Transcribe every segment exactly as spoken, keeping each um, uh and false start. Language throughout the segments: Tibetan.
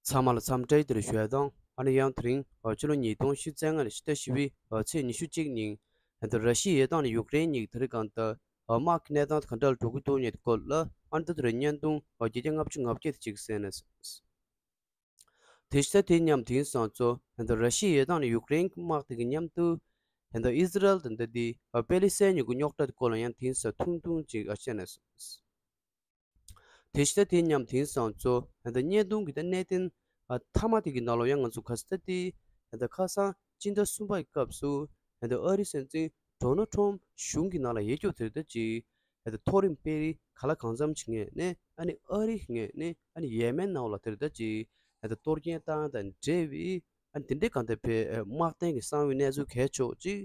ཚང་མ་ལ་འཚམས་འདྲི་བདེ་ལེགས་ཞུ་ཡ་དང་། ཨ་ནི་ཡང་དེ་རིང་ཕྱི་ལོ་ཉིས་སྟོང་ཉི་ཤུ་རྩ་ལྔ་ནི་ཕྱི་ཟླ་བཞི་པའི་ཚེས་ཉི་ཤུ་གཅིག་ཉིན་ད་ར་ཤི་ཡའི་དང་ནི་ཡུཀ་རེན་གཉིས་ཀྱི་དེ་རིང་གང་ལྟར་དམག་གི་གནས་སྟངས་ག་འདྲ་ལ་འགྲོ་གི་འདུག་ཉེ་སྐོར་ལ་ཨ་ནི་ད་དེ་རིང་བརྙན་ཐུང་བརྒྱ་ཆ་ལྔ་བཅུ་ང་བརྒྱད་ཅིག་གསན་ནས། དེ་ཕྱི་ཟླ་དེ་མཉམ་དེང་སང་ཚོ་ད་ར་ཤི་ཡའི་དང་ནི་ཡུཀ་རེན་གྱི་དམག་དེ་གི་མཉམ་དུ་ད་ཨི་ཟི་རལ་དང་ད་དེ་པེ་ལི་སི་ཐན་གཉིས་ཀྱི་རྙོག་དྲ་དེ་སྐོར་ལ་ཡང་དེང་སང་ཐུང་ཐུང་ཅིག་བཤད་ནས། དེ་ཕྱི་ཟླ་དེ་མཉམ་དེང་སང་ཚོ་ད་བརྙན་ཐུང་གི་ད་གནད་དོན་མཐའ་མ་དེ་གི་ནང་ལོགས་ཡང་ང་ཚོ་ག་ས་ད་དེ་ད་ཁ་སང་སྤྱི་ཟླ་གསུམ་པའི་སྐབས་སུ་ད་ཨ་རིའི་སྲིད་འཛིན་ཌོ་ནལ་ཊམ་གཞུང་གི་ནང་ལ་ཡོད་རྒྱུ་དེ་ད་ཅིག་ད་མཐོ་རིམ་དཔོན་རིགས་ག་ལ་གང་འཚམ་ཞིག་ངོས་ནས་ཨ་ནི་ཨ་རིའི་ངོས་ནས་ཨ་ནི་ཡེ་མེན་ནང་ལ་དེ་ད་ཅིག་ད་གཏོར་སྐྱོན་བཏང་དང་འབྲེལ་བའི་ཨ་ནི་དེ་འདྲའི་གང་ལྟར་བའི་དམག་དོན་གྱི་གསང་བའི་གནས་ཚུལ་གལ་ཆེ་བོ་ཅིག་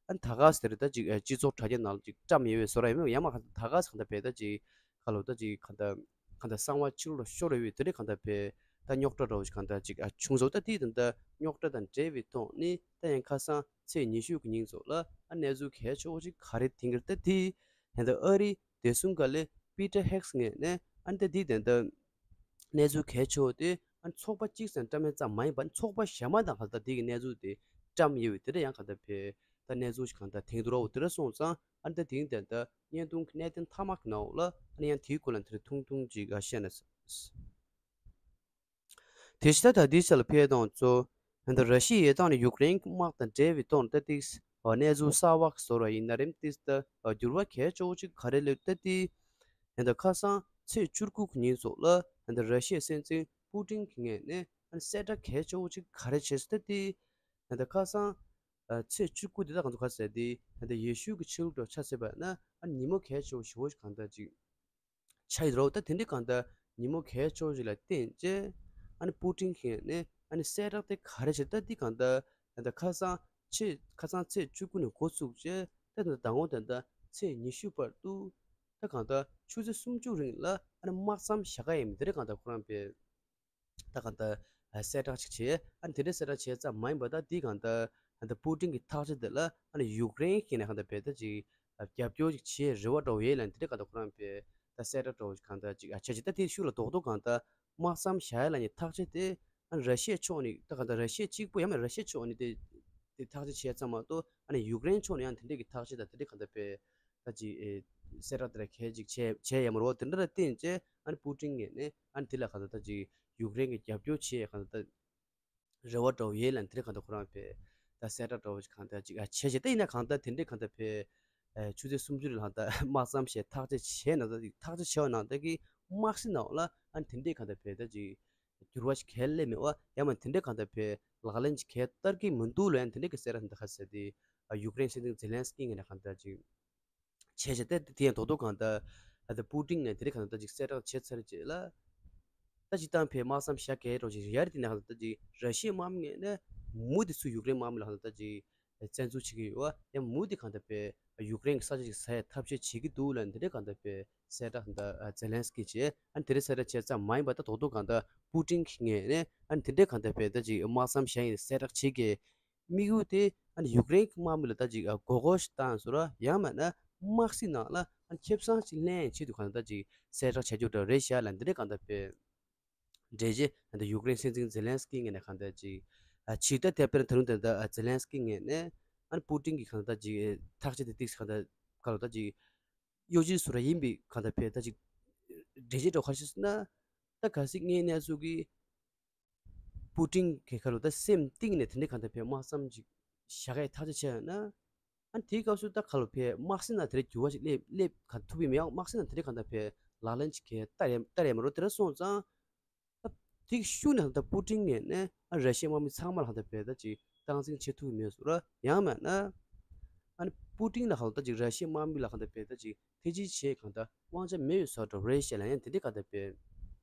ཨ་ནི་ད་ག་ཟེར་ད་ཅིག་ཨ་སྤྱི་ཚོགས་དྲ་རྒྱ་ནང་ལ་ཅིག་བཀྲམ་ཡོད་པའི་བཟོ་འདྲ་ཡིན་མིན་ཡང་མ་ག་ད་ག་ཟེར་གང་ལྟར་བས་ད་ཅིག་ག་ལོ་ད་ཅིག་གང་ལྟར་གང་ལྟར་གསང་བ་ཕྱི་ལོགས་ལ་ཤོར་ཡོད་པའི་དེ་འདྲའི་གང་ལྟར་བས་ད་རྙོག་དྲ་འདྲ་བོ་ཅིག་གང་ལྟར་ཅིག་ཨ་བྱུང་སོང་། ད་དེའི་ད་ལྟ་རྙོག་དྲ་དང་འབྲེལ་བའི་ཐོག་ནས་ད་ཡང་ཁ་སང་ཚེས་ཉི་ཤུ་གི་ཉིན་ཚོ་ལ་ཨ་གནས་ཚུལ་གལ་ཆེ་བོ་ཅིག་ག་རེ་དེང་གི་རེད། ད་དེ་ད་ལྟ་ཨ་རིའི་བདེ་སྲུང་བཀའ་བློན་པི་ཊར་ཧེག་སི་ངོས་ནས་ཨ་ནི་ད་དེའི་ད་ལྟ་གནས་ཚུལ་གལ་ཆེ་བོ་དེ་ཨ་ནི་ཚོགས་པ་གཅིག་ཙམ་བཀྲམ་ཡས་ཙམ་མ་ཡིན་པར་ཚོགས་པ་གཞན་མ་དང་གང་ལྟར་དེ་གི་གནས་ཚུལ་དེ་བཀྲམ་ཡོད་པའི་དེ་འདྲ་ཡང་གང་ལྟར་བས་ད་གནས་ཚུལ་ཞིག་གང་ལྟར་དེང་དུ་རོ་དེ་འདྲ་སོང་ཙང་ཨ་ནི་ད་དེང་དེ་ལྟ་བརྙན་ཐུང་གི་གནད་དོན་མཐའ་མ་གི་ནང་ལ་ཨ་ནི་ཡང་དེའི་སྐོར་ལ་དེ་འདྲ་ཐུང་ཐུང་ཅིག་ཨ་བཤད་ན། དེ་ཕྱི་ད་ལྟ་དེའི་ཆ་ལ་ཕེབས་དང་གཙོ་ད་ལྟ་ར་ཤི་ཡའི་དང་ནི་ཡུཀ་རེན་གྱི་དམག་དང་འབྲེལ་བའི་ཐོག་ནས་ད་ཏིག་གནས་ཚུལ་གསར་བ་བཟོ་ར་ཡིན་ན་རིམ་ཏིག་ད་འགྱུར་བ་གལ་ཆེ་བོ་ཅིག་ག་རེ་ལོས་ད་ཏིག་ད་ལྟ་ཁ་སང་ཚེས་བཅུ་དགུ་གི་ཉིན་སོགས་ལ་ད་ལྟ་ར་ཤི་ཡའི་སྲིད་འཛིན་པུ་ཏིན་གྱི་ངོས་ནས་གསལ་བསྒྲགས་གལ་ཆེ་བོ་ཅིག་ག་རེ་བྱས་སོང་། ད་ཏིག་ད་ལྟ་ཁ་སང་ཚེས་བཅུ་དགུ་དེ་དག་གང་དུ་ག་ཟེར་ཏེ་ད་ལྟ་ཡེ་ཤུ་གི་ཆོས་ལུགས་ཆ་བཞག་པ་ན་ཨ་ཉིན་མོ་གལ་ཆེ་བོ་ཞེ་བོ་ཞིག་གང་ལྟར་ཅིག་ཆགས་ཡོད་རེད། ད་དེ་འདྲའི་གང་ལྟར་ཉིན་མོ་གལ་ཆེ་བོ་ཞིག་ལ་བརྟེན་བྱས་ཨ་ནི་པུ་ཏིན་གྱིས་ནས་ཨ་ནི་གསལ་བསྒྲགས་དེ་ག་རེ་བྱས། ད་འདི་གང་ལྟར་ད་ལྟ་ཁ་སང་ཚེས་ཁ་སང་ཚེས་བཅུ་དགུ་ནས་འགོ་བཙུགས་བྱས་ད་ད་ལྟ་དང་པོ་ད་ལྟ་ཚེས་ཉི་ཤུ་བར་དུ་ད་གང་ལྟར་ཆུ་ཚོད་སུམ་ཅུ་རིང་ལ་ཨ་ནི་དམག་མཚམས་བཞག་ག་ཡིན་མིན་དེ་འདྲ་གང་ལྟར་ཁོ་རང་པས་ད་གང་ལྟར་གསལ་བསྒྲགས་ཅིག་བྱས། ཨ་ནི་དེ་འདྲའི་གསལ་བསྒྲགས་བྱས་ཙམ་མ་ཡིན་པ་ད་འདི་གང་ལྟར་ད་ལྟ་པུ་ཏིན་གྱི་ཐག་གཅོད་དེ་ལ་ཨ་ནི་ཡུཀ་རེན་གྱིས་ནས་གང་ལྟར་བས་ད་ཅིག་རྒྱབ་སྐྱོར་ཅིག་བྱེད་རེ་བ་འདྲ་བོ་ཡོད་ལ་འདི་འདྲ་གང་ལྟར་ཁོ་རང་པས་ད་གསལ་བསྒྲགས་འདྲ་བོ་ཅིག་གང་ལྟར་ཅིག་ཨ་བྱས་ཅིག་ད་དེ་ཤུགས་ལ་རྡོག་རྡོག་གང་ལྟར་དམག་མཚམས་བཞག་ཡ་ལ་ནི་ཐག་གཅོད་དེ་ཨ་ནི་ར་ཤི་ཡ་ཕྱོགས་ནས་ད་གང་ལྟར་ར་ཤི་ཡ་གཅིག་པུ་ཡང་མིན་ར་ཤི་ཡ་ཕྱོགས་ནས་དེ་དེ་ཐག་གཅོད་བྱས་ཙམ་མ་གཏོགས་ཨ་ནི་ཡུཀ་རེན་ཕྱོགས་ནས་ཡང་དེ་འདྲས་ཀྱི་ཐག་གཅོད་དང་དེ་འདྲས་གང་ལྟར་པས་ད་ཅིག་ཨེ་གསལ་བསྒྲགས་དེ་ལ་གལ་ཅིག་བྱས་བྱས་ཡ་མ་རེད་པ། དེ་འདྲ་ལ་བརྟེན་བྱས་ཨ་ནི་པུ་ཏིན་ངོས་ནས་ཨ་ནི་དེ་ལ་གང་ལྟར་ད་ཅིག་ཡུཀ་རེན་གྱི་རྒྱབ་སྐྱོར་བྱས་གང་ལྟར་ད་རེ་བ་འདྲ་བོ་ཡོད་ལ་འདི་འདྲས་གང་ལྟར་ཁོ་རང་པས་ད་གསལ་བསྒྲགས་འདྲ་བོ་ཅིག་གང་ལྟར་ཅིག་ཨ་བྱས་བྱས་ད་ཡིན་ན་གང་ལྟར་དེ་འདྲས་གང་ལྟར་པས་ཨེ་ཆུ་ཚོད་སུམ་ཅུ་རིང་ལ་གང་ལྟར་དམག་མཚམས་བཞག་ཐག་གཅོད་བྱས་ནང་ད་ཅིག་ཐག་གཅོད་བྱས་པ་ནང་ད་གི་དམག་སྲིད་ནང་ལ་ཨ་ནི་དེ་འདྲས་གང་ལྟར་པས་ད་ཅིག་འགྱུར་བ་ཞིག་གང་ཡང་སླེབས་མེད་པ། ཡང་མིན་དེ་འདྲས་གང་ལྟར་པས་ལག་ལེན་ཅིག་གང་ཡང་བསྟར་གྱི་མི་འདུག་ལབ་ཡང་དེ་འདྲས་ཀྱི་གསལ་བསྒྲགས་འདི་ག་ཟེར་ཏེ་ཡུཀ་རེན་སྲིད་འཛིན་ཛེ་ལན་སི་ཀི་ངོས་ནས་གང་ལྟར་ཅིག་བྱས་བྱས་ཏེ་དེ་ཡང་རྡོག་རྡོག་གང་ལྟར་ད་ལྟ་པུ་ཏིན་ནས་དེ་འདྲས་གང་ལྟར་ཅིག་གསལ་བསྒྲགས་བྱས་ཚར་རྗེས་ལ་ད་ཅིག་ཏང་ཕའི་དམག་མཚམས་བཞག་གལ་འགྲོ་ཅིག་ཡར་དེ་ནས་གང་ལྟར་ཅིག་ར་ཤི་ཡའི་དམག་མི་ངོས་ནས་མུ་མཐུད་ཚུར་ཡུཀ་རེན་དམག་མི་ལ་གང་ལྟར་ཅིག་བཙན་འཛུལ་བྱེད་ཀྱི་ཡོད་པ། ཡང་མུ་མཐུད་གང་ལྟར་པས་ཡུཀ་རེན་གྱི་ས་ཆ་ཞིག་ཟ་ཡའི་ཐབས་ཤེས་བྱེད་ཀྱི་འདུག་ལབ་འདི་འདྲའི་གང་ལྟར་པས་གསལ་བསྒྲགས་འདི་ཛེ་ལན་སི་ཀི་བྱས། ཨ་ནི་དེ་འདྲའི་གསལ་བསྒྲགས་བྱས་ཙམ་མ་ཡིན་པ་ད་རྡོག་རྡོག་གང་ལྟར་པུ་ཏིན་གྱི་ངོས་ནས་ཨ་ནི་དེ་འདྲའི་གང་ལྟར་པས་ད་ཅིག་དམག་མཚམས་བཞག་ཡིན་གསལ་བསྒྲགས་བྱེད་ཀྱི་དམིགས་ཡུལ་དེ་ཨ་ནི་ཡུཀ་རེན་གྱི་དམག་མི་ལ་ད་ཅིག་མགོ་སྐོར་ཞིག་བཏང་བཟོ་འདྲ་ཡང་མིན་ན་དམག་སྲིད་ནང་ལ་ཨ་ནི་ཁེ་བཟང་ཞིག་ལེན་ཆེད་དུ་གང་ལྟར་ཅིག་གསལ་བསྒྲགས་བྱ་རྒྱུ་འདྲ་རེད་ཤག་ལབ་འདི་འདྲའི་གང་ལྟར་པས། འགྲེལ་བརྗོད་ད་ལྟ་ཡུཀ་རེན་སྲིད་འཛིན་ཛེ་ལན་སི་ཀི་ངོས་ནས་གང་ལྟར་ཅིག་ཨ་ཕྱིར་ལྟ་དེ་དཔེར་ན་ད་རུང་ད་ལྟ་ཛེ་ལན་སི་ཀི་ངོས་ནས་ཨ་ནི་པུ་ཏིན་གྱི་གང་ལྟར་ཅིག་ཐག་གཅོད་དེ་ཏིག་གང་ལྟར་ག་ལོ་ད་ཅིག་གཡོ་ཇུས་བཟོ་འདྲ་ཡིན་པའི་གང་ལྟར་བས་ད་ཅིག་འགྲེལ་བརྗོད་འདྲ་ག་རེ་བྱས་སོང་ན། ད་གལ་སྲིད་ངའི་གནས་ཚུལ་གྱིས་པུ་ཏིན་གྱི་ག་ལོ་ད་སེམས་གཏིང་ནས་དེ་འདྲའི་གང་ལྟར་བས་དམག་མཚམས་ཅིག་བཞག་ཡའི་ཐག་གཅོད་བྱས་ཡོད་ན། ཨ་ནི་དེའི་སྐབས་སུ་ད་ག་ལོ་བས་དམག་སྲིད་ནང་དེ་འདྲའི་འགྱུར་བ་ཞིག་སླེབས་སླེབས་ག་ཐུབ་ཀྱི་མེད། དམག་སྲིད་ནང་དེ་འདྲའི་གང་ལྟར་བས་ལག་ལེན་ཅིག་གས་བསྟར་ཡ་བསྟར་ཡ་མ་རེད། དེ་འདྲ་སོང་ཙང་། ད་དེ་གི་ཤུགས་ནས་ད་པུ་ཏིན་ངོས་ནས་ཨ་ར་ཤི་ཡའི་དམག་མི་ཚང་མ་ལ་ད་བས་ད་ཅིག་སྟངས་འཛིན་བྱེད་ཐུབ་ཀྱི་མེད་བཟོ་འདྲ་ཡང་མིན་ན། ཨ་ནི་པུ་ཏིན་ལ་གང་ལྟར་ཅིག་ར་ཤི་ཡའི་དམག་མི་ལ་གང་ལྟར་བས་ད་ཅིག་ཐེ་ཇུས་བྱེད་གང་ལྟར་དབང་ཆ་མེད་པའི་བཟོ་འདྲ་རེད་ཤག་ལབ་ཡང་དེ་འདྲའི་གང་ལྟར་བས་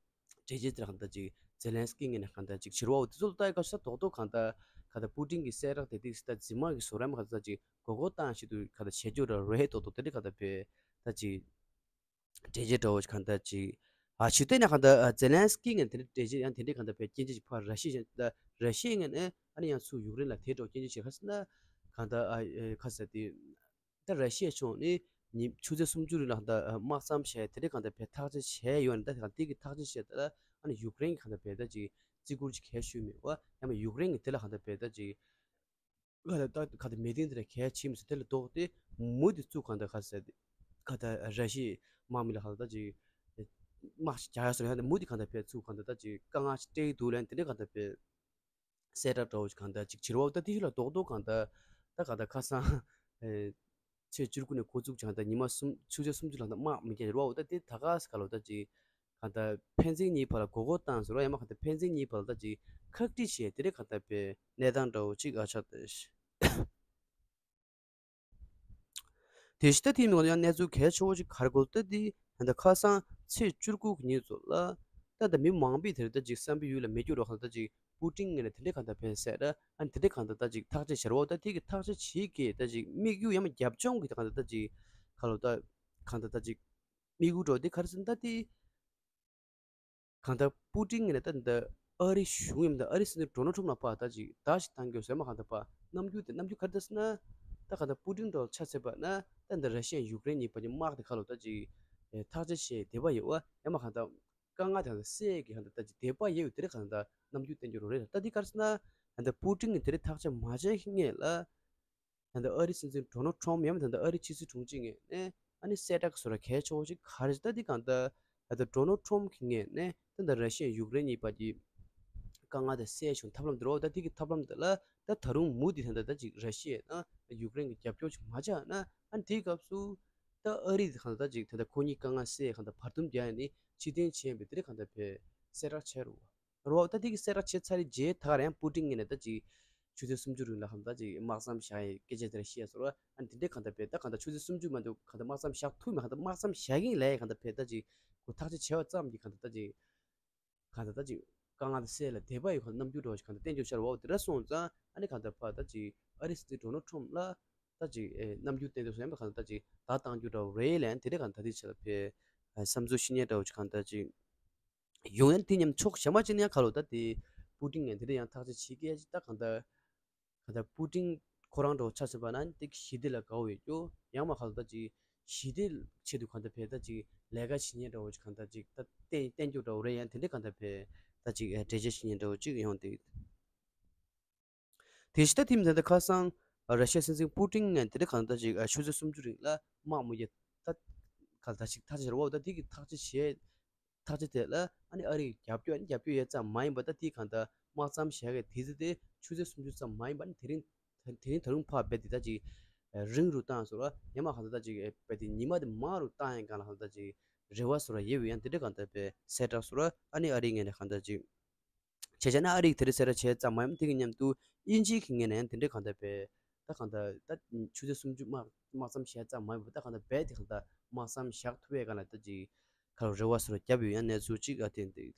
འགྲེལ་བརྗོད་དེ་ལ་གང་ལྟར་ཅིག་ཛེ་ལན་སི་ཀི་ངོས་ནས་གང་ལྟར་ཅིག་བྱེད་རོགས་འོ་དེ་ཚོ་ལ་ལྟ་ཡི་སྐབས་སུ་ད་རྡོག་རྡོག་གང་ལྟར་གང་ལྟར་པུ་ཏིན་གྱི་གསལ་བསྒྲགས་དེ་ཏིག་ཙམ་ད་འཛིན་དམག་གི་བཟོ་འདྲ་མ་གང་ལྟར་ཅིག་མགོ་སྐོར་བཏང་ཞིག་ཏུ་གང་ལྟར་བྱེད་རྒྱུ་འདྲ་རེད། རྡོག་རྡོག་དེ་འདྲའི་གང་ལྟར་བས་ད་ཅིག་འགྲེལ་བརྗོད་འདྲ་བོ་ཞིག་གང་ལྟར་ཅིག་ཨ་ཕྱིར་ལྟས་ནས་གང་ལྟར་ཨ་ཛེ་ལན་སི་ཀི་ངོས་ནས་དེ་འདྲའི་འགྲེལ་བརྗོད་ཡང་དེ་འདྲའི་གང་ལྟར་བས་སྐྱོན་བརྗོད་ཅིག་ཕར་ར་ཤི་ཡ་ད་ར་ཤི་ཡའི་ངོས་ནས་ཨ་ནི་ཡང་ཚུར་ཡུཀ་རེན་ལ་དེ་འདྲ་སྐྱོན་བརྗོད་བྱེད་ག་ཟེར་ན་གང་ལྟར་ཨ་ཨེ་ག་ཟེར་དེ་ད་ར་ཤི་ཡ་ཕྱོགས་ནས་ ཉིན་ཆུ་ཚོད་སུམ་ཅུ་རིང་ལ་གང་ལྟར་དམག་མཚམས་བཞག་དེ་འདྲའི་གང་ལྟར་བས་ཐག་གཅོད་བྱས་ཡོད་ནས། ད་གང་དེ་གི་ཐག་གཅོད་བྱས་ད་ལ་ཨ་ནི་ཡུཀ་རེན་གྱི་གང་ལྟར་བས་ད་ཅིག་བརྩི་བཀུར་ཅིག་གལ་ཞུས་མེད་པ། ཡང་མ་ཡུཀ་རེན་གྱི་དེ་ལ་གང་ལྟར་བས་ད་ཅིག་ག་ད་ད་ག་ད་མེ་སྟེང་དེ་ལ་གལ་ཆེ་མི་སྲིད། དེ་ལ་ལྡོག་སྟེ་མུ་དེ་བཙུགས་གང་ལྟར་ག་ཟེར་ཏེ་ག་ད་ར་ཤི་ཡའི་དམག་མི་ལ་གང་ལྟར་ད་ཅིག་དམག་ཞིག་རྒྱག་ཡ་སོང་ཡང་མུ་དེ་གང་ལྟར་བས་བཙུགས་གང་ལྟར་ད་ཅིག་དཀའ་ངལ་ཞིག་སྤྲད་ཀྱི་འདུག་ལན་དེ་འདྲའི་གང་ལྟར་བས་གསལ་བསྒྲགས་འདྲ་བོ་ཞིག་གང་ལྟར་ཅིག་བྱེད་རོགས། ད་དེ་ཞིག་ལ་རྡོག་རྡོག་གང་ལྟར་ད་གང་ལྟར་ཁ་སང་ཨེ་ཚེས་བཅུ་དགུ་ནས་འགོ་བཙུགས་ཀྱང་ད་ཉི་མ་གསུམ་ཆུ་ཚོད་སུམ་ཅུ་ལ་ད་དམག་མི་རྒྱག་རོགས། ད་དེ་ད་ག་ས་ག་ལོ་ད་ཅིག་གང་ལྟར་ཕན་ཚུན་གཉིས་བར་ལ་མགོ་སྐོར་བཏང་ཟེར་རོ། ཡང་མ་གང་ལྟར་ཕན་ཚུན་གཉིས་བར་ལ་ད་ཅིག་ཁག་དཀྲི་བྱས་དེ་འདྲའི་གང་ལྟར་བའི་གནས་སྟངས་འདྲ་བོ་ཅིག་ཨ་ཆགས་ཏེ། དེ་ཤི་ད་ཐིམ་ཡོང་ཡང་གནས་ཚུལ་གལ་ཆེ་བོ་ཞིག་ག་རེ་གོ་ད་དེ་ད་ལྟ་ཁ་སང་ཚེས་བཅུ་དགུ་གི་ཉིན་ཚོ་ལ་ད་ལྟ་མི་མང་པོས་དེར་ད་ཅིག་བསམ་པའི་ཡུལ་ལ་མི་སྐྱོ་རོགས་གང་ལྟར་ད་ཅིག་པུ་ཏིན་ངོས་ནས་དེ་འདྲའི་གང་ལྟར་བས་ཟེར་ད་ཨ་ནི་དེ་འདྲའི་གང་ལྟར་ད་ཅིག་ཐག་གཅོད་བྱེད་རོགས། ད་དེ་གི་ཐག་གཅོད་བྱེད་ཀྱི་ད་ཅིག་དམིགས་ཡུལ་ཡང་མ་རྒྱབ་ལྗོངས་ཀྱི་ད་གང་ལྟར་ད་ཅིག་ག་ལོ་ད་གང་ལྟར་ད་ཅིག་དམིགས་ཡུལ་འགྲོ་དེ་ག་རེ་ཟེར་ན་ད་དེ། གང་ལྟར་པུ་ཏིན་ངོས་ནས་ད་འདི་ཨ་རི་གཞུང་ཡིན་ད་ཨ་རི་སྲིད་འཛིན་ཌོ་ནལ་ཊམ་ལ་ཕར་ད་ཅིག་བརྡ་ཞིག་བཏང་རྒྱུ་ཟེར་མ་གང་ལྟར་ཕར་རྣམ་འགྱུར་དེ་རྣམ་འགྱུར་ག་རེ་ད་ཟེར་ན། ད་གང་ལྟར་པུ་ཏིན་འདྲ་ཆ་ཚད་པ་ན་ད་འདི་ར་ཤི་ཡ་ཡུཀ་རེན་གཉིས་བར་གྱི་དམག་དེ་ཁ་ལོ་ད་ཅིག་ཐག་གཅོད་བྱས་བསྡད་པ་ཡོད་བ། ཡང་མ་གང་ལྟར་དཀའ་ངལ་དེ་གང་ལྟར་སེལ་གྱི་གང་ལྟར་ད་ཅིག་བསྡད་པ་ཡོད་དེ་རེད། གང་ལྟར་རྣམ་འགྱུར་བསྟན་རྒྱུ་རོ་རེད། ད་འདི་ག་རེ་ཟེར་ན་ད་འདི་པུ་ཏིན་གྱིས་དེ་རིང་ཐག་གཅོད་མ་བྱས་ཀྱི་སྔོན་ལ། ད་ལྟ་ཨ་རིའི་སྲིད་འཛིན་ཌོ་ནལ་ཊམ་ཡང་མིན་ད་ལྟ་ཨ་རིའི་ཕྱི་སྲིད་དྲུང་ཆེ་ངོས་ནས་ཨ་ནི་གསལ་བསྒྲགས་བཟོ་ར་གལ་ཆེ་བོ་ཞིག་ག་རེ་ད་འདི་གང་ལྟར་ད་ལྟ་ཌོ་ནལ་ཊམ་གྱི་ངོས་ནས་ད་ལྟ་ར་ཤི་ཡ་ཡུཀ་རེན་གཉིས་བར་གྱི་དཀའ་ངལ་དེ་སེལ་བྱུང་ཐབས་ལམ་དེ་རོ། ད་འདི་གི་ཐབས་ལམ་དེ་ལ་ད་ད་རུང་མུ་མཐུད་ད་ལྟ་ད་ཅིག་ར་ཤི་ཡས་ན་ཡུཀ་རེན་གྱི་རྒྱབ་སྐྱོར་ཞིག་མ་བྱས་ན་ཨ་ནི་དེའི་སྐབས་སུ་ད་ཨ་རི་དེ་གང་ལྟར་ད་ཅིག་ད་ལྟ་ཁོ་གཉིས་དཀའ་ངལ་སེལ་གང་ལྟར་བར་འདུམ་རྒྱག་ཡ་ནི་ཕྱིར་འཐེན་བྱས་པའི་དེ་རིང་གང་ལྟར་བས་གསལ་བསྒྲགས་བྱས་རོ། རོ་ད་དེ་གི་གསལ་བསྒྲགས་བྱས་ཚར་རེད་རྗེས་ད་ག་རང་པུ་ཏིན་ངོས་ནས་ད་ཅིག་ཆུ་ཚོད་སུམ་ཅུ་རིང་ལ་གང་ལྟར་ཅིག་དམག་མཚམས་བཞག་ཡའི་སྐད་ཆ་དེ་ར་བཤད་སོང་ར། ཨ་ནི་དེ་འདྲའི་གང་ལྟར་བས་ད་གང་ལྟར་ཆུ་ཚོད་སུམ་ཅུ་མ་གཏོགས་གང་ལྟར་དམག་མཚམས་བཞག་ཐུབ་མེད། གང་ལྟར་དམག་མཚམས་བཞག་གིན་ལས་གང་ལྟར་བས་ད་ཅིག་ཁོ་ཐག་གཅོད་བྱས་པ་ཙམ་གྱིས་གང་ལྟར་ད་ཅིག་གང་ལྟར་ད་ཅིག་དཀའ་ངལ་དེ་སེལ་ལ་བསྡད་པ་ཡོད་གང་ལྟར་རྣམ་འགྱུར་འདྲ་བོ་ཞིག་གང་ལྟར་བསྟན་འཇོག་བྱ་ར་བ་དེ་འདྲ་སོང་ཙང་ཨ་ནི་གང་ལྟར་ཕར་ད་ཅིག་ཨ་རི་སྲིད་འཛིན་ཌོ་ནལ་ཊམ་ལ་ད་ཅིག་ཨེ་རྣམ་འགྱུར་བསྟན་འདུག་སོང་ཡང་གང་ལྟར་ད་ཅིག་བརྡ་བཏང་རྒྱུ་འདྲ་བོ་རེད་ལན་དེ་འདྲའི་གང་ལྟར་ད་དེ་ཆེད་ལ་བས་བསམ་ཚུལ་བཤད་མཁན་འདྲ་བོ་ཞིག་གང་ལྟར་ཅིག་ཡོང་ཡང་དེ་མཉམ་ཕྱོགས་གཞན་པ་ཅིག་ནས་ཡང་ཁ་ལོ་ད་དེ་པུ་ཏིན་ངས་དེ་འདྲ་ཡང་ཐག་གཅོད་བྱེད་ཀྱི་ཡ་ཅིག་ད་གང་ལྟར་གང་ལྟར་པུ་ཏིན་ཁོ་རང་འགྲོ་ཆ་ཟེར་བ་ན་དེ་ཞི་བདེ་ལ་དགའ་བོ་ཡོད་རྒྱུ་ཡང་མ་ཁ་ལོ་ད་ཅིག་ཞི་བདེ་ཆེད་དུ་གང་ལྟར་བས་ད་ཅིག་ལས་ཀ་བྱེད་མཁན་འདྲ་བོ་ཅིག་གང་ལྟར་ཅིག་ད་བསྟན་བསྟན་རྒྱུ་འདྲ་བོ་རེད། ཡང་དེ་འདྲ་གང་ལྟར་བས་ད་ཅིག་འགྲེལ་བརྗོད་བྱེད་མཁན་འདྲ་བོ་ཅིག་ཡོང་དེ། དེ་ཕྱི་ད་ཐིམ་ད་ལྟ་ཁ་སང་ར་ཤི་ཡ་སྲིད་འཛིན་པུ་ཏིན་ངས་དེ་འདྲ་གང་ལྟར་ཅིག་ཆུ་ཚོད་སུམ་ཅུ་རིང་ལ་དམག་མི་རྒྱག་ད་ག་ད་ཅིག་ཐག་གཅོད་བྱ་ར་བ་ད་དེ་གི་ཐག་གཅོད་བྱས། ཐག་གཅོད་དེ་ལ་ཨ་ནི་ཨ་རི་རྒྱབ་སྐྱོར་ཨ་ནི་རྒྱབ་སྐྱོར་ཡོད་ཙམ་མ་ཡིན་པ་ད་དེ་གང་ལྟར་དམག་མཚམས་བཞག་གི་དུས་ཚོད་དེ་ཆུ་ཚོད་སུམ་ཅུ་ཙམ་མ་ཡིན་པ་ཨ་ནི་དེ་རིང་དེ་རིང་ད་རུང་ཕར་རྦད་དེ་ད་ཅིག་རིང་རུ་བཏང་སོང་ར། ཡང་མ་གང་ལྟར་ད་ཅིག་རྦད་དེ་ཉི་མ་དེ་མང་རུ་བཏང་ཡང་གང་ལ་གང་ལྟར་ཅིག་རེ་བ་སོ་ར་ཡོད་པའི་ཡང་དེ་འདྲ་གང་ལྟར་བས་གསལ་བསྒྲགས་སོ་ར། ཨ་ནི་ཨ་རིའི་ངོས་ནས་གང་ལྟར་ཅིག་བྱས་བྱས་ན་ཨ་རིས་དེ་རིང་གསལ་བསྒྲགས་བྱས་ཙམ་མ་ཡིན་དེ་གི་མཉམ་དུ་དབྱིན་ཇིའི་གི་ངོས་ནས་དེ་འདྲ་གང་ལྟར་བས་ད་གང་ལྟར་ད་ཆུ་ཚོད་སུམ་ཅུ་དམག་དམག་མཚམས་བཞག་ཙམ་མ་ཡིན་པ་ད་གང་ལྟར་རྦད་དེ་གང་ལྟར་དམག་མཚམས་བཞག་ཐུབ་པའི་སྒང་ལ་ད་ཅིག་ཁ་ལོ་རེ་བ་སོ་ར་བརྒྱབ་ཡོད་ཡང་གནས་ཚུལ་ཅིག་ཨ་བསྟན་འདུག་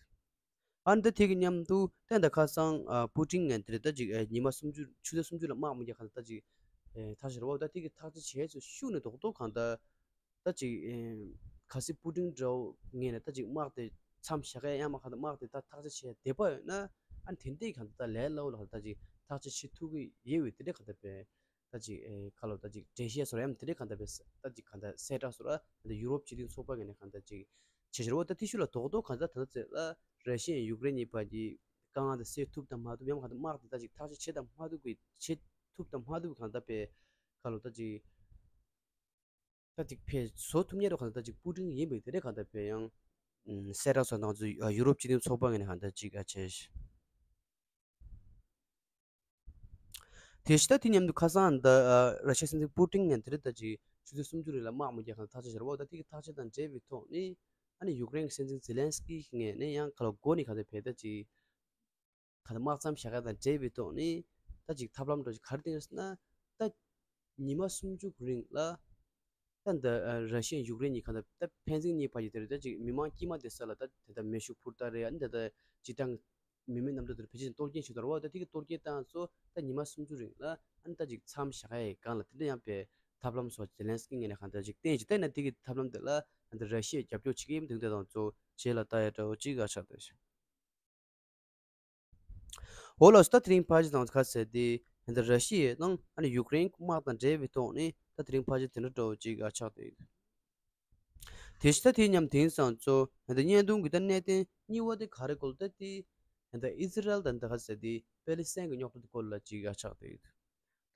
ཨ་ནི་ད་དེ་གི་མཉམ་དུ་ད་ད་ཁ་སང་ཨ་པུ་ཏིན་ངས་དེ་རེད་ད་ཅིག་ཨ་ཉི་མ་སུམ་ཅུ་ཆུ་ཚོད་སུམ་ཅུ་ལ་དམག་མི་རྒྱག་ག་ད་ཅིག་ཨ་ཐག་བཅད་རེད་བ། ད་དེ་གི་ཐག་བཅད་བྱས་ཚུལ་ཤུགས་ནས་རྡོག་རྡོག་གང་ལྟར་ད་ཅིག་ཨ་གལ་སྲིད་པུ་ཏིན་འདྲ་བོ་ངས་ནས་ད་ཅིག་དམག་དེ་མཚམས་བཞག་ག་ཡང་མ་གང་ལྟར་དམག་དེ་ད་ཐག་བཅད་བྱས་བསྡད་པ་ཡོད་ན་ཨ་ནི་དེ་འདྲས་གང་ལྟར་ད་ལས་སླ་བོ་ལ་ད་ཅིག་ཐག་བཅད་བྱེད་ཐུབ་ཀྱི་ཡོད་པའི་དེ་འདྲས་གང་ལྟར་བས། ད་ཅིག་ཨེ་ཁ་ལོ་ད་ཅིག་འགྲེལ་བཤད་སོར་ཡམ་དེ་འདྲའི་གང་ལྟར་བས་ད་ཅིག་གང་ལྟར་གསལ་བསྒྲགས་སོར་ཨ་ད་ཡུ་རོབ་སྤྱི་མཐུན་ཚོགས་པ་ངོས་ནས་གང་ལྟར་ཅིག་བྱེད་བཞིན་རོ། ད་དེ་ཤུལ་ལ་རྡོག་རྡོག་གང་ལྟར་ད་ལྟ་ཚེ་ལ་ར་ཤི་ཡ་ཡུཀ་རེན་གཉིས་བར་གྱི་དཀའ་ངལ་དེ་སེལ་ཐུབ་དང་མ་ཐུབ་ཡང་གང་ལྟར་དམག་དེ་ད་ཅིག་ཐག་གཅོད་བྱེད་དང་མ་ཐུབ་ཀྱི་བྱེད་ཐུབ་དང་མ་ཐུབ་གང་ལྟར་བས་ཁ་ལོ་ད་ཅིག་ད་ཅིག་བས་བཟོ་ཐུབ་ཉེ་རོ་གང་ལྟར་ད་ཅིག་པུ་ཏིན་ཡིན་པའི་དེ་འདྲའི་གང་ལྟར་བས་ཡང་གསལ་བསྒྲགས་སོར་ནང་ཚུལ་ཡུ་རོབ་སྤྱི་མཐུན་ཚོགས་པ་ངོས་ནས་གང་ལྟར་ཅིག་ཨ་བྱས། དེ་ཕྱི་ད་དེ་མཉམ་དུ་ཁ་སང་ད་ཨ་ར་ཤི་ཡའི་སྲིད་འཛིན་པུ་ཏིན་ངས་དེ་རིང་ད་ཅིག་ཆུ་ཚོད་སུམ་ཅུ་རིང་ལ་དམག་མི་རྒྱག་གང་ཐག་བཅད་བྱས་རེད་བ། ད་དེ་གི་ཐག་བཅད་དང་འབྲེལ་བའི་ཐོག་ནས་ཨ་ནི་ཡུཀ་རེན་གྱི་སྲིད་འཛིན་ཛེ་ལན་སི་ཀི་ངོས་ནས་ཡང་ཁ་ལོ་མགོ་ནས་ག་ཚོད་བས་ད་ཅིག་ག་ད་དམག་མཚམས་བཞག་ག་དང་འབྲེལ་བའི་ཐོག་ནས་ད་ཅིག་ཐབས་ལམ་འདྲ་ཅིག་ག་རེ་བཏིང་ཟེར་ན་ད་ཉི་མ་སུམ་ཅུ་རིང་ལ་ད་འདི་ཨ་ར་ཤི་ཡ་ཡུཀ་རེན་གཉིས་གང་ལྟར་ད་ཕན་ཚུན་གཉིས་བར་གྱི་དེ་རེད། ད་ཅིག་མི་མང་དཀྱིལ་མ་དེ་ས་ལ་ད་དེ་ད་མེ་ཤུགས་འཕུར་མདའ་རེད། ཨ་ནི་ད་ད་སྤྱིར་བཏང་མི་མེད་གནམ་གྲུ་དེར་ཕལ་ཆེར་གཏོར་སྐྱོན་བྱེད་དོ་ར་བ། ད་དེ་གི་གཏོར་སྐྱོན་བཏང་ཚོ་ད་ཉི་མ་སུམ་ཅུ་རིང་ལ་ཨ་ནི་ད་ཅིག་མཚམས་བཞག་ཡའི་སྒང་ལ་དེ་འདྲ་ཡང་པའི་ཐབས་ལམ་སོགས་ཛེ་ལན་སི་ཀི་ངོས་ནས་གང་ལྟར་ཅིག་བསྟན་ཅིག་བསྟན་ན་དེ་གི་ཐབས་ལམ་དེ་ལ་ཨ་ནི་ར་ཤི་ཡས་རྒྱབ་སྐྱོར་བྱེད་ཀྱི་ཡིན་མི་འདུག་དེ་དང་ཚོ་རྗེས་ལ་ལྟ་ཡ་འདྲ་བོ་ཅིག་ཨ་ཆགས་འདུག་འོ་ལགས་སོ། ད་དེ་རིང་ཕལ་ཆེར་དང་ཁ་གསལ་ཏེ་ད་ལྟ་ར་ཤི་ཡ་དང་ཨ་ནི་ཡུཀ་རེན་དམག་དང་འབྲེལ་བའི་ཐོག་ནས་ ད་དེ་རིང་ཕལ་ཆེར་དེ་འདྲ་འདྲ་བོ་ཅིག་ཨ་ཆགས་བསྡད་ཡོད། དེ་བཞིན་ད་དེ་མཉམ་དེང་སང་ཚོ་ད་བརྙན་ཐུང་གི་ད་གནད་དོན་གཉིས་པ་དེ་ག་རེ་གོ་ལ་ད་དེ་ད་ཨི་ཟི་རལ་དང་ད་ག་ཟེར་དེ་པེ་ལི་སི་ཐན་གྱི་རྙོག་དྲ་དེ་སྐོར་ལ་ཅིག་ཨ་ཆགས་བསྡད་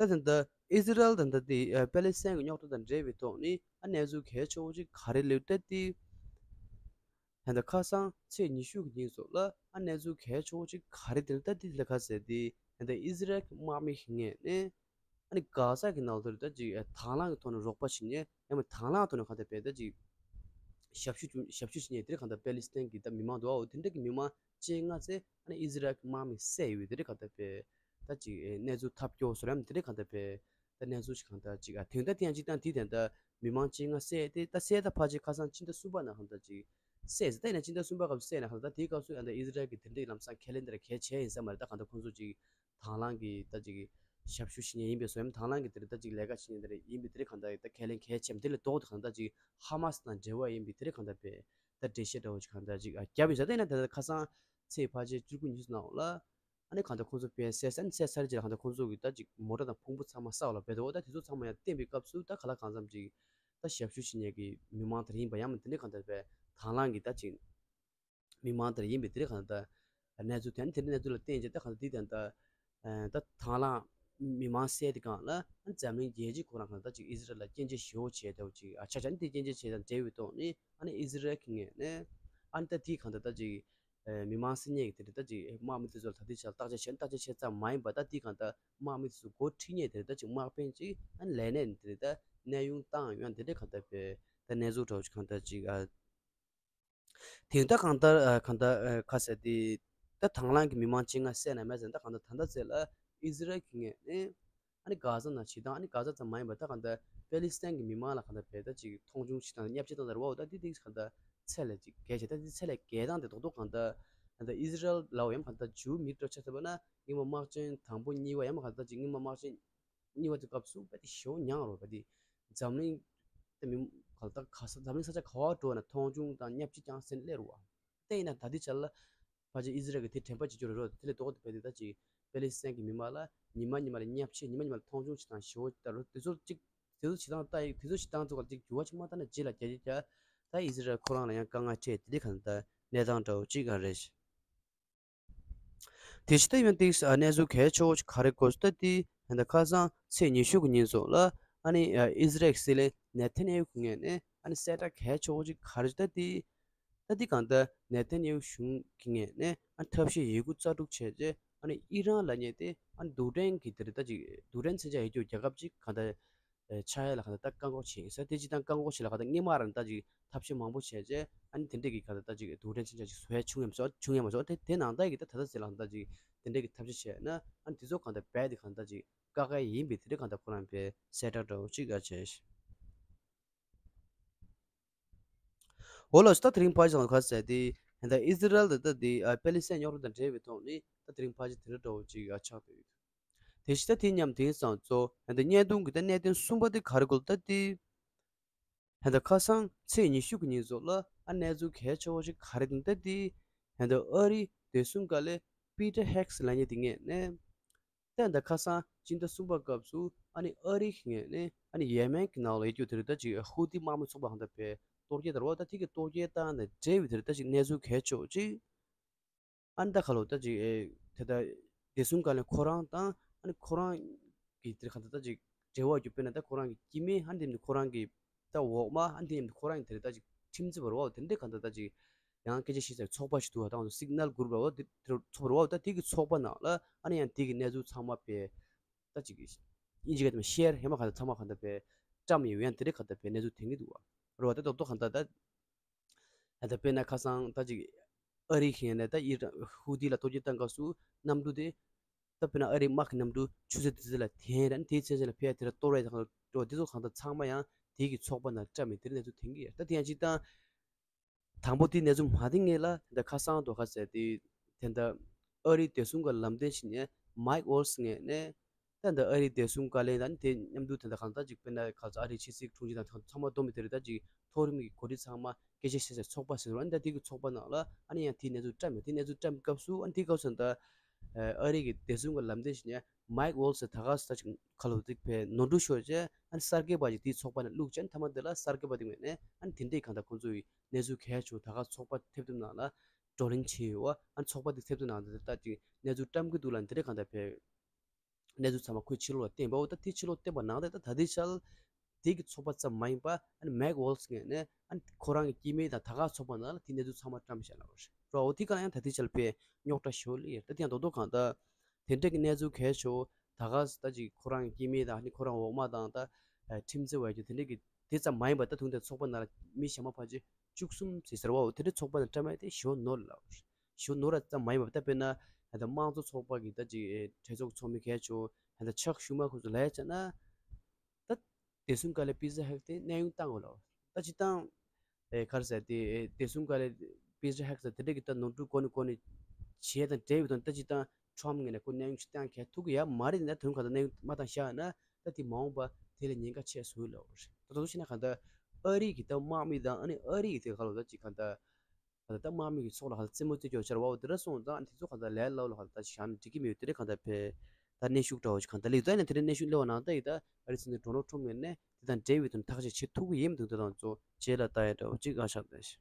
ཡོད། ད་ད་ད་ཨི་ཟི་རལ་དང་ད་དེ་ཨ་པེ་ལི་སི་ཐན་གྱི་རྙོག་དྲ་དང་འབྲེལ་བའི་ཐོག་ནས་ཨ་གནས་ཚུལ་གལ་ཆེ་བོ་ཅིག་ག་རེ་སླེབས་ད་དེ་ད་ད་ཁ་སང་ཚེས་ཉི་ཤུ་གི་ཉིན་སོགས་ལ་ཨ་གནས་ཚུལ་གལ་ཆེ་བོ་ཅིག་ག་རེ་དེ་ད་དེ་ལ་ག་ཟེར་དེ་ད་ཨི་ཟི་རལ་གྱི་དམག་མི་ཞིག་ངེས་ནས། ཨ་ནི་གྷ་ཟ་གི་ནང་དུ་ད་ཅིག་དང་བླངས་ཀྱི་ཐོག་ནས་རོགས་པ་བྱེད་མཁན་ཡང་མིན་དང་བླངས་ཐོག་ནས་གང་ལྟར་བས་ད་ཅིག་ཞབས་ཞུ་ཞབས་ཞུ་བྱེད་མཁན་དེ་རིགས་གང་ལྟར་པེ་ལི་སི་ཐན་གྱི་ད་མི་མང་འདུག་ཨོ་དེ་འདྲ་གི་མི་མང་བཅོ་ལྔ་ཙམ་ཨ་ནི་ཨི་ཟི་རལ་གྱི་དམག་མིས་བསད་ཡོད་དེ་རིགས་གང་ལྟར་བས་ད་ཅིག་གནས་ཚུལ་ཐབས་སྐྱོ་བཟོ་རམ་དེ་རིགས་གང་ལྟར་བས་ད་གནས་ཚུལ་ཞིག་གང་ལྟར་ཅིག་ཨ་དེང་ད་དེ་ཡང་ཅིག་དང་དེ་དེ་ད་མི་མང་བཅོ་ལྔ་བསད་དེ་ད་བསད་ད་ཕལ་ཆེར་ཁ་སང་ཕྱི་ཟླ་གསུམ་པ་ན་གང་ལྟར་ཅིག་བསད་ཟེར་ད་ཡིན་ན་ཕྱི་ཟླ་གསུམ་པ་སྐབས་བསད་ན་གང་ལྟར་ད་དེའི་སྐབས་སུ་ཡང་ད་ཨི་ཟི་རལ་གྱི་དེ་འདྲའི་ལམ་སང་ཁས་ལེན་དེ་ར་གལ་ཆེ་ཡིན་ས་མ་རེད། ད་གང་ལྟར་ཁོང་ཚོ་ཅིག་དང་བླངས་ཀྱི་ད་ཅིག་ཞབས་ཞུ་བྱེད་མཁན་ཡིན་པའི་བཟོ་ཡང་དང་བླངས་ཀྱི་དེ་རེད་ད་ཅིག་ལས་ཀ་བྱེད་མཁན་དེ་རེད་ཡིན་པའི་དེ་རེད་གང་ལྟར་ད་ཁས་ལེན་གལ་ཆེ་མ་དེ་ལས་ལྡོག་ཏུ་གང་ལྟར་ཅིག་ཧ་མ་སི་དང་འབྲེལ་བ་ཡིན་པའི་དེ་རེད་གང་ལྟར་བས་ད་འགྲེལ་བཤད་འདྲ་བོ་ཅིག་གང་ལྟར་ཅིག་ཨ་བརྒྱབ་ཡིན་ས་ད་ཡིན་ན་ད་ལྟ་ཁ་སང་ཚེས་ཕལ་ཆེར་བཅུ་དགུ་ཉི་ཤུ་ནང་ལ་ཨ་ནི་གང་ལྟར་ཁོང་ཚོ་བས་བསད་ས་ཨ་ནི་བསད་ཚར་རྗེས་ལ་གང་ལྟར་ཁོང་ཚོ་གི་ད་ཅིག་མོ་ཊ་དང་ཕུང་པོ་ཚང་མ་ས་འོག་ལ་སྦས་འདུག་ད་དེ་ཚོ་ཚང་མ་ཡང་བསྟན་པའི་སྐབས་སུ་ད་ག་ལ་གང་འཚམ་ཅིག་ད་ཞབས་ཞུ་བྱེད་མཁན་གྱི་མི་མང་དེ་རེད་ཡིན་པ་ཡང་མིན་དེ་ནས་གང་ལྟར་བས་དང་བླངས་ཀྱི་ད་ཅིག་མི་མང་དེར་ཡིན་པའི་དེ་རིང་གང་ལྟར་གནས་ཚུལ་དེ་ནི་དེ་རིང་གནས་ཚུལ་ལ་བརྟེན་བྱས་ད་གང་ལྟར་དེ་དང་ད་ད་དང་བླངས་མི་མང་བསད་དེ་གང་ལ་འཛམ་གླིང་རྒྱལ་སྤྱིའི་ཁོ་རང་གང་ལྟར་ཅིག་ཨི་ཟི་རལ་ལ་སྐྱོན་བརྗོད་ཞེ་པོ་བྱས་ཏེ་ཅིག་ཨ་ཆ་ཆ་ནི་དེ་སྐྱོན་བརྗོད་བྱས་དང་འབྲེལ་བའི་ཐོག་ནས་ཨ་ནི་ཨི་ཟི་རལ་གྱི་ངོས་ནས་ཨ་ནི་ད་དེ་གང་ལྟར་ད་ཅིག་མི་མང་བསད་ཉེས་ཀྱི་དེ་རིང་ད་ཅིག་དམག་མི་དེ་ཚོ་ལ་ད་དེ་ཆ་ལ་བརྟག་དཔྱད་བྱས་ནས་བརྟག་དཔྱད་བྱས་ཙམ་མ་ཡིན་པར་ད་དེ་གང་ལྟར་དམག་མི་དེ་ཚོ་འགོ་ཁྲིད་མཁན་དེ་རིང་ད་ཅིག་དམག་དཔོན་ཅིག་ཨ་ནི་ལས་གནས་ནས་དེ་རིང་ད་གནས་དབྱུང་བཏང་ཡོང་དེ་འདྲ་གང་ལྟར་བས་ད་གནས་ཚུལ་འདྲ་བོ་ཅིག་གང་ལྟར་ཅིག་ཨ། དེང་ད་གང་ལྟར་ཨ་གང་ལྟར་ཨ་ག་ཟེར་དེ་ད་དང་བླངས་ཀྱི་མི་མང་བཅོ་ལྔ་བསད་ན་མེད་ཟེར་ད་གང་ལྟར་ད་ལྟ་ཚེ་ལ་ཨི་ཟི་རལ་གྱི་ངོས་ནས་ཨ་ནི་གྷ་ཟ་ནང་བྱེད་སྟངས་ཨ་ནི་གྷ་ཟ་ཙམ་མ་ཡིན་པར་ད་གང་ལྟར་པེ་ལི་སི་ཐན་གྱི་མི་མང་ལ་གང་ལྟར་བས་ད་ཅིག་མཐོང་ཆུང་བྱེད་སྟངས་བརྙས་བཅོས་བཏང་ཟེར་བ་འོ་ད་དེ་དེ་གང་ལྟར་ཚད་ལས་ཅིག་གལ་ཆེ་ད་དེ་ཚད་ལས་བརྒལ་སྟངས་དེ་རྡོག་རྡོག་གང་ལྟར་ད་ལྟ་ཨི་ཟི་རལ་ལའོ་ཡང་གང་ལྟར་ཇུའུ་མི་འདྲ་ཆ་ཚ་བ་ན་སྔོན་མ་དམག་ཆེན་དང་པོ་གཉིས་པ་ཡང་མ་གང་ལྟར་ཅིག་སྔོན་མ་དམག་ཆེན་གཉིས་པ་དེ་སྐབས་སུ་བས་དེ་ཞེ་པོ་མྱངས་རོ་བས་དེ་འཛམ་གླིང་དེ་མི་གང་ལྟར་ག་ས་འཛམ་གླིང་ས་ཆ་ག་བ་འགྲོ་ན་མཐོང་ཆུང་དང་བརྙས་བཅོས་ཀྱང་སེམས་སླེབས་རོ་བ། དེ་ཡིན་ན་ད་ལྟའི་ཆར་ལ་ཕལ་ཆེར་ཨི་ཟི་རལ་གྱི་དེ་དྲན་པ་བརྗེད་རྒྱུ་རེད་རོ། དེ་ལས་ལྡོག་སྟེ་བས་དེ་ད་ཅིག་པེ་ལི་སི་ཐན་གྱི་མི་མང་ལ་ཉི་མ་ཉི་མ་ལ་བརྙས་བཅོས་ཉི་མ་ཉི་མ་ལ་མཐོང་ཆུང་བྱེད་སྟངས་ཞེ་པོ་ལྟར་རོ། དེ་ཚོ་ཅིག་དེ་ཚོ་བྱེད་སྟངས་ལྟ་ཡི་དེ་ཚོ་བྱེད་སྟངས་ཚོ་ག་ཅིག་འགྱུར་བ་ཆེན་མོ་ལྟ་ན་རྗེས་ལ་རྒྱ་རྒྱ་རྒྱ་ད་ཨི་ཟི་རལ་ཁོ་རང་ལ་ཡང་དཀའ་ངལ་འཕྲད་དེ་འདྲའི་གང་ལྟར་གནས་སྟངས་འདྲ་བོ་ཅིག་ཡང་རེད། དེ་བཞིན་ད་ཡང་ཏིག་གནས་ཚུལ་གལ་ཆེ་བོ་ཞིག་ག་རེ་གོ་ད་དེ་ད་ལྟ་ཁ་སང་ཚེས་ཉི་ཤུ་གི་ཉིན་སོགས་ལ་ཨ་ནི་ཨི་ཟི་རལ་གྱི་སྲིད་བློན་ནེ་ཐན་ཡ་ཧུ་གི་ངོས་ནས་ཨ་ནི་གསལ་བསྒྲགས་གལ་ཆེ་བོ་ཞིག་ག་རེ་ད་དེ་ད་དེ་གང་ལྟར་ནེ་ཐན་ཡ་ཧུ་གཞུང་གི་ངོས་ནས་ཨ་ནི་ཐབས་ཤེས་ཡོད་རྒུ་རྩལ་སྤྲུགས་བྱས་རྗེས་ཨ་ནི་ཨི་རན་ལབ་མཁན་དེ་ཨ་ནི་རྡུལ་ཕྲན་གྱི་དེ་རེད་ད་ཅིག་རྡུལ་ཕྲན་མཚོན་ཆ་ཡོད་རྒྱུ་རྒྱལ་ཁབ་ཅིག་གང་ལྟར་ཆགས་ཡ་ལ་ག་ད་ལྟ་བཀག་འགོག་བྱེད་ཡིན་ས་དེ་ཅི་དང་བཀག་འགོག་བྱེད་ལ་ག་ད་སྔོན་མ་རང་ད་ཅིག་ཐབས་ཤེས་མང་པོ་བྱས་རྗེས་ཨ་ནི་དེ་འདྲས་ཀྱི་ག་ད་ལྟ་ཅིག་རྡུལ་ཕྲན་མཚོན་ཆ་ཅིག་བཟོ་ཡ་བྱུང་ཡ་མ་སོང་བྱུང་ཡ་མ་སོང་དེ་དེ་ནང་ལྟར་གྱི་ད་ད་ལྟ་ཟེར་ལ་ག་ད་ཅིག་དེ་འདྲས་ཀྱི་ཐབས་ཤེས་བྱས་ན་ཨ་ནི་དེ་ཚོ་ག་ད་རྦད་དེ་ག་ད་ཅིག་བཀག་ཡ་ཡིན་པའི་དེ་འདྲས་ག་ད་ཁོ་རང་པའི་གསལ་བསྒྲགས་འདྲ་བོ་ཅིག་ག་བྱས། འོ་ལགས་སོ། ད་དེ་རིང་ཕལ་ཆེར་ག་ཟེར་དེ་ད་ཨི་ཟི་རལ་དང་ད་དེ་པེ་ལི་སི་ཐན་རྙོག་དྲ་དང་འབྲེལ་བའི་ཐོག་ནས་ད་དེ་རིང་ཕལ་ཆེར་དེ་འདྲ་འདྲ་བོ་ཅིག་ཆགས་བསྡད་ཡོད། དེ་བཞིན་ད་དེ་མཉམ་དེང་སང་གཙོ་ད་བརྙན་ཐུང་གི་ད་གནད་དོན་གསུམ་པ་དེ་ག་རེ་གོ་ལ་ད་དེ་ད་ཁ་སང་ཚེས་ཉི་ཤུ་གི་ཉིན་སོགས་ལ་ཨ་གནས་ཚུལ་གལ་ཆེ་བོ་ཞིག་ག་རེ་དང་ད་དེ་ད་ཨ་རིའི་བདེ་སྲུང་བཀའ་བློན་པི་ཏར་ཧེག་སི་ལབ་མཁན་དེ་ངོས་ནས། ད་ད་ཁ་སང་སྤྱི་ཟླ་གསུམ་པ་སྐབས་སུ་ཨ་ནི་ཨ་རི་གི་ངོས་ནས་ཨ་ནི་ཡེ་མེན་གྱི་ནང་ལ་ཡོད་རྒྱུ་དེ་རེད་ད་ཅིག་ཧུ་ཐི་དམག་མི་ཚོགས་པ་གང་ལྟར་བས་གཏོར་རྒོལ་དང་རོ་ད་དེ་གི་གཏོར་རྒོལ་བཏང་ནས་འབྲེལ་བའི་དེ་རེད་ད་ཅིག་གནས་ཚུལ་གལ་ཆེ་བོ་ཅིག་ཨ་ནི་ད་ཁ་ལོ་ད་ཅིག་ཨེ་དེ་ད་བདེ་སྲུང་བཀའ་བློན་ཁོ་རང་དང་ཨ་ནི་ཁོ་རང་གི་དེ་གང་ལྟར་ད་ཅིག་འབྲེལ་བ་རྒྱུ་དཔེར་ན་ད་ཁོ་རང་གི་སྐྱེ་དམན་ཨ་ནི་དེ་ནི་ཁོ་རང་གི་ད་འོག་མ་ཨ་ནི་དེ་ནི་ཁོ་རང་གི་དེ་རེད་ད་ཅིག་ཁྲིམས་རྩོད་པ་རོ་དེ་འདྲས་གང་ལྟར་ད་ཅིག་ཡང་སྐད་ཆ་བཤད་ཚར་ཚོགས་པ་ཞིག་འདུག་བ་དང་སིག་ནལ་གུ་རུབ་ར་བ་དེ་ཚོགས་པ་ནང་ལ་ཨ་ནི་ཡང་དེ་གི་ཚོགས་པ་ནང་ལ་ཨ་ནི་ཡང་དེ་གི་གནས་ཚུལ་ཚང་མ་པས་ད་ཅིག་ཨིན་ཇི་སྐད་དུ་ཤེར་ཧེ་མ་ག་ད་ཚང་མ་ག་ད་པས་བཀྲམ་ཡོད་ཡང་དེ་འདྲས་ག་ད་པས་གནས་ཚུལ་ཐོན་གི་འདུག་བ་རོ་ད་རྡོག་རྡོག་ག་ད་ད་ད་ད་དཔེར་ན་ཁ་སང་ད་ཅིག་ཨ་རི་ཁེ་ནས་ད་ཨི་རན་ཧུ་ཐི་ལ་གཏོར་རྒོལ་བཏང་སྐབས་སུ་གནམ་གྲུ་དེ་ད་དཔེར་ན་ཨ་རིའི་དམག་གི་གནམ་གྲུ་ཆུ་ཚོད་དེ་ཚོ་ལ་འཐེན་ར་ནི་དེའི་ཚན་ཚན་ལ་ཕེབས་དེ་ལ་གཏོར་བས་དང་འགྲོ་དེ་ཚོ་གང་ལྟར་ཚང་མ་ཡང་དེའི་གི་ཚོགས་པ་ནང་བཀྲམ་མེད་དེ་རིང་གནས་ཚུལ་ཐོན་གི་ཡོད། ད་དེ་ཡང་སྤྱིར་བཏང་དང་པོ་དེའི་གནས་ཚུལ་མ་དེ་ངེས་ལ་དེ་འདྲ་ཁ་སང་དོ་ཁ་ཟེར་དེ་དེ་འདྲ་ཨ་རིའི་བདེ་སྲུང་གི་ལམ་སྟོན་ཞིག་ནས་མའིག་ཝོལ་སི་ངོས་ནས་ད་འདི་ཨ་རིའི་བདེ་སྲུང་བཀའ་བློན་དང་དེ་མཉམ་དུ་དེ་འདྲ་གང་ལྟར་ཅིག་དཔེར་ན་ཁ་ཚ་ཨ་རིའི་ཕྱི་སྲིད་དྲུང་ཆེ་དང་ཚང་མ་བསྡོམས་པའི་དེ་རིང་ད་ཅིག་མཐོ་རིམ་གྱི་འགོ་ཁྲིད་ཚང་མ་སྐད་ཆ་བཤད་སའི་ཚོགས་པ་ཟེར་རོ་ཨ་ནི་ད་དེ་གི་ཚོགས་པ་ནང་ལ་ཨ་ནི་ཡང་དེའི་གནས་ཚུལ་བཀྲམ་ཡོད། དེའི་གནས་ཚུལ་བཀྲམ་སྐབས་སུ་ཨ་ནི་དེའི་སྐབས་སུ་ད་ཨ་རི་གི་བདེ་སྲུང་གི་ལམ་སྟོན་ཞིག་ནས་ མའིག་ཝོལ་ཟེར་ད་ག་ས་ཅིག་ཁ་ལོ་དེ་ཕེ་ནོར་འཁྲུལ་ཤོར་རྗེས་ཨ་ནི་གསར་འགོད་པ་ཅིག་དེའི་ཚོགས་པ་ནས་བླུགས་རྗེས་མཐའ་མ་དེ་ལ་གསར་འགོད་པ་དེ་ངོས་ནས་ཨ་ནི་དེ་འདྲས་གང་ལྟར་ཁོང་ཚོའི་གནས་ཚུལ་གལ་ཆེ་ད་ག་ཚོགས་པ་ཐེབས་གཏུབ་ནང་ལ་བགྲོ་གླེང་བྱས་ཡོད་པ། ཨ་ནི་ཚོགས་པ་དེ་ཐེབས་གཏུབ་ནང་དེ་ལྟ་ཅིག་གནས་ཚུལ་བཀྲམ་གྱི་འདུག་ལ། དེ་འདྲས་གང་ལྟར་ཕེ་གནས་ཚུལ་ཚང་མ་ཁོས་ཕྱི་ལོགས་ལ་བསྟན་པའོ། ད་དེ་ཕྱི་ལོགས་བསྟན་པ་ནང་དེ་ད་ད་ལྟའི་ཆར་དེ་གི་ཚོགས་པ་ཙམ་མ་ཡིན་པ་ཨ་ནི་མེག་ཝོལ་ངོས་ནས་ཨ་ནི་ཁོ་རང་གི་སྐྱེ་དམན་དང་ད་ག་ཚོགས་པ་ནང་ལ་དེ་གནས་ཚུལ་ཚང་མ་བཀྲམ་བཞག་ལ་རོ། འོ་དེ་ག་ཡང་ད་ལྟའི་ཆར་ཕེ་རྙོག་དྲ་ཞོ་ལི་ཡེར་ད་དེ་ཡང་རྡོག་རྡོག་གང་ལྟར་དེ་འདྲས་ཀྱི་གནས་ཚུལ་གལ་ཆེ་ད་ག་ད་ཅིག་ཁོ་རང་གི་སྐྱེ་དམན་དང་ཨ་ནི་ཁོ་རང་འོག་མ་དང་ད་ཁྲིམས་འཛིན་བ་རྒྱུ་དེ་འདྲས་ཀྱི་དེ་ཙམ་མ་ཡིན་པ་ད་དུང་དེ་ཚོགས་པ་ནང་ལ་མི་གཞན་མ་ཕལ་ཆེར་བཅུ་གསུམ་ཟེར་ཟེར་བའོ། དེ་འདྲས་ཚོགས་པ་ནང་བཀྲམ་ཡ་དེ་ཞོ་ནོར་ལ་ཞོ་ནོར་ར་ཙམ་མ་ཡིན་པ་ད་དཔེར་ན་ད་དམངས་གཙོ་ཚོགས་པ་གི་ད་ཅིག་གྲོས་ཚོགས་ཚོགས་མི་གལ་ཆེ་ད་ཆག་ཤུ་མ་ཁོ་ཚོ་ལས་བྱས་ན་ད་བདེ་སྲུང་བཀའ་བློན་པི་ཛ་ཧེག་དེ་གནས་དབྱུང་བཏང་དགོས་ལ། ད་ཅི་བཏང་ཨེ་ག་རེ་ཟེར་དེ་ཨེ་བདེ་སྲུང་བཀའ་བློན་པི་ཛ་ཧེག་ཟེར་དེ་འདྲས་ཀྱི་ད་ནོར་འཁྲུལ་གོ་ནི་གོ་ནི་བྱས་དང་འབྲེལ་བའི་དོན་ད་ཅི་བཏང་ཁྲོམ་ངོས་ནས་ཁོ་གནས་དབྱུང་ཞིག་བཏང་གལ་ཐུག་གི་ཡ་མ་རེད། ན་དོན་ག་ད་གནས་དབྱུང་མ་བཏང་བཞག་ན་ད་དེ་མ་འོངས་པ་དེ་ལས་ཉེན་ཁ་ཆེ་སོང་ལ། ད་དོན་ཤེས་ན་ག་ད་ཨ་རི་གི་ད་དམག་མི་དང་ཨ་ནི་ཨ་རི་གི་དེ་ག་ལོ་ད་ཅི་ག་ད་ད་ལྟ་དམག་མི་གི་ཚོགས་ལ་ཧ་ལ་རྩེད་མོ་རྩེ་རྒྱུ་ཆར་བའོ་དེ་འདྲ་སོང་ཙང་དེ་ཚོ་གང་ལྟར་ལས་སླ་བོ་ལ་ཧ་ལ་ད་ཞག་ནས་འགྲིག་གི་མི་ཡོད། དེ་འདྲ་གང་ལྟར་ཕེ་ད་གནས་ཤུགས་འདྲ་བོ་ཞིག་གང་ལྟར་སླེབས་ཡོད། ད་ནས་དེ་འདྲ་གནས་ཤུགས་སླེབས་པ་ནང་ལྟ་ཡི་ད་ཨ་རི་སྲིད་འཛིན་ཌོ་ནལ་ཁྲོམ་ངོས་ནས་དེ་དང་འབྲེལ་བའི་དོན་ཐག་གཅོད་བྱེད་ཐུབ་ཀྱི་ཡིན་མི་འདུག་ད་དང་ཚོ་རྗེས་ལ་ལྟ་ཡ་འདྲ་བོ་ཅིག་ཨ་ཤག་ད་ཤི།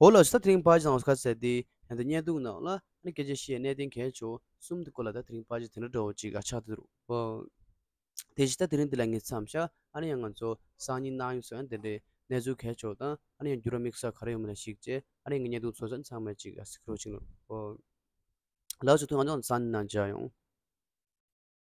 འོ་ལགས་སོ། ད་དེ་རིང་ཕར་ཅང་ཁ་ཟེར་དེ་ཡང་ད་བརྙན་ཐུང་ནང་ལ་ཨ་ནི་སྐད་ཆ་བཤད་གནད་དོན་གལ་ཆེ་གསུམ་དེ་སྐོར་ལ་ད་དེ་རིང་ཕར་ཅང་དེ་འདྲ་འདྲ་བོ་ཅིག་ཨ་ཆགས་ཏེ་འདུག་ཨོ། དེ་བཞིན་ད་དེ་རིང་འདི་ལ་ངས་མཚམས་བཞག་ཨ་ནི་ཡང་ང་ཚོ་སང་ཉིན་གནངས་ཉིན་སོགས་ཡང་དེ་འདྲའི་གནས་ཚུལ་གལ་ཆེ་བ་དང་ཨ་ནི་ཡང་འགྱུར་བ་དམིགས་བསལ་ག་རེ་ཡོད་མེད་ལ་གཞིགས་བྱས་ཨ་ནི་ངའི་བརྙན་ཐུང་ཚོ་ཚང་མས་ཅིག་གཟིགས་རོགས་གྱིས། ལགས་སོ། ཐུགས་རྗེ་ཆེ། སང་ཉིན་ནང་མཇལ་ཡོང་།